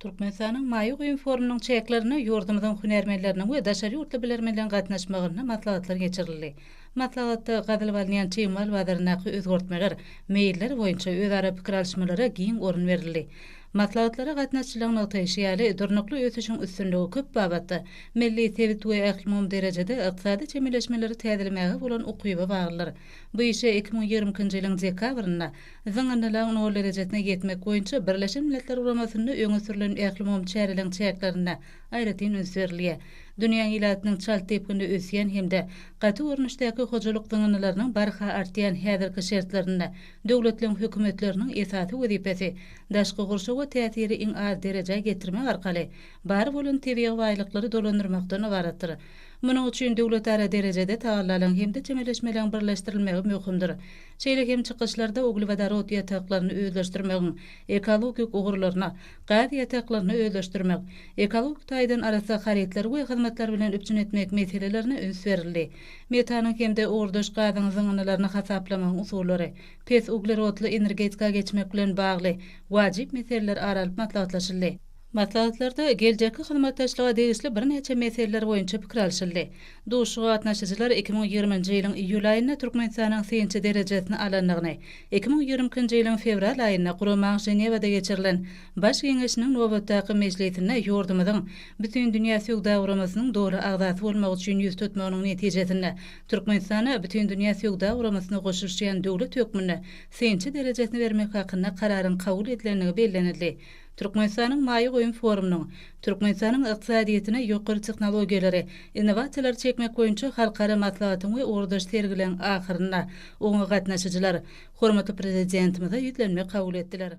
Türkmenistanyň maýa goýum forumynyň çäklerinde ýurdumyzyň hünärmenleriniň we daşary ýurtly bilermenleriň gatnaşmagynda maslahatlar geçirildi. Maslahatda gazylyp alynýan çig mal bazaryndaky özgertmeler, meýiller boýunça özara pikir alyşmalara giň orun berildi. Maslahatlara gatnaşyjylaryň nygtaýşy ýaly, durnukly ösüşiň üstünligi köp babatda milli, sebit we ählumumy derejede ykdysady çemeleşmeleri täzelemäge bolan ukyba baglydyr. Bu işe 2022-nji ýylyň dekabrynda Zyňyndylaryň nol derejesine ýetmek boýunça Birleşen Milletler Guramasynda öňe sürlen ählumumy çäreleriň çäklerinde aýratyn üns berilýär. Dünýäň ilatynyň çalt depginde ösýän hem-de gaty görnüşdäki hojalyk zyňyndylarynyň barha artýan häzirki şertlerinde döwletleriň hökümetleriniň esasy wezipesi daşky gurşawa täsiri iň az derejä getirmek arkaly bar bolan tebigy baýlyklary dolandyrmakdan ybaratdyr. Munuň üçin döwletara derejede tagallalaryň hem-de çemeleşmeleriň birleşdirilmegi möhümdir. Şeýle hem çykyşlarda uglewodorod ýataklaryny özleşdirmegiň ekologik ugurlaryna, gaz ýataklaryny özleşdirmek, ekologik taýdan arassa harytlar we hyzmatlar bilen üpjün etmek meselelerine üns berildi. Metanyň hem-de ugurdaş gazyň zyňyndylaryny hasaplamagyň usullary, pes uglerodly energetika geçmek bilen bagly wajyp meseleler ara alyp maslahatlaşyldy. Maslahatlarda geljekki hyzmatdaşlyga degişli birnäçe meseleler boýunça pikir alşyldy. Duşuşyga gatnaşyjylar 2020-nji ýylyň iýul aýynda Türkmenistanyň synçy derejesini alandygyny, 2022-nji ýylyň fewral aýynda guramaň Ženewada geçirilen Baş Geňeşiniň nobatdaky mejlisinde ýurdumyzyň Bütindünýä Söwda Guramasynyň doly agzasy bolmak üçin ýüz tutmagynyň netijesinde Türkmenistana Bütindünýä Söwda Guramasyna goşulyşýan döwlet hökmünde synçy derejesini bermek hakynda kararyň kabul edilendigi bellenildi. Türkmenistanyň maýa goýum forumynyň Türkmenistanyň ykdysadyýetine ýokary tehnologiýalary, innowasiýalary çekmek boýunça halkara maslahatyň we ugurdaş sergileriň ahyrynda oňa gatnaşyjylar hormatly Prezidentimize ýüzlenme kabul etdiler.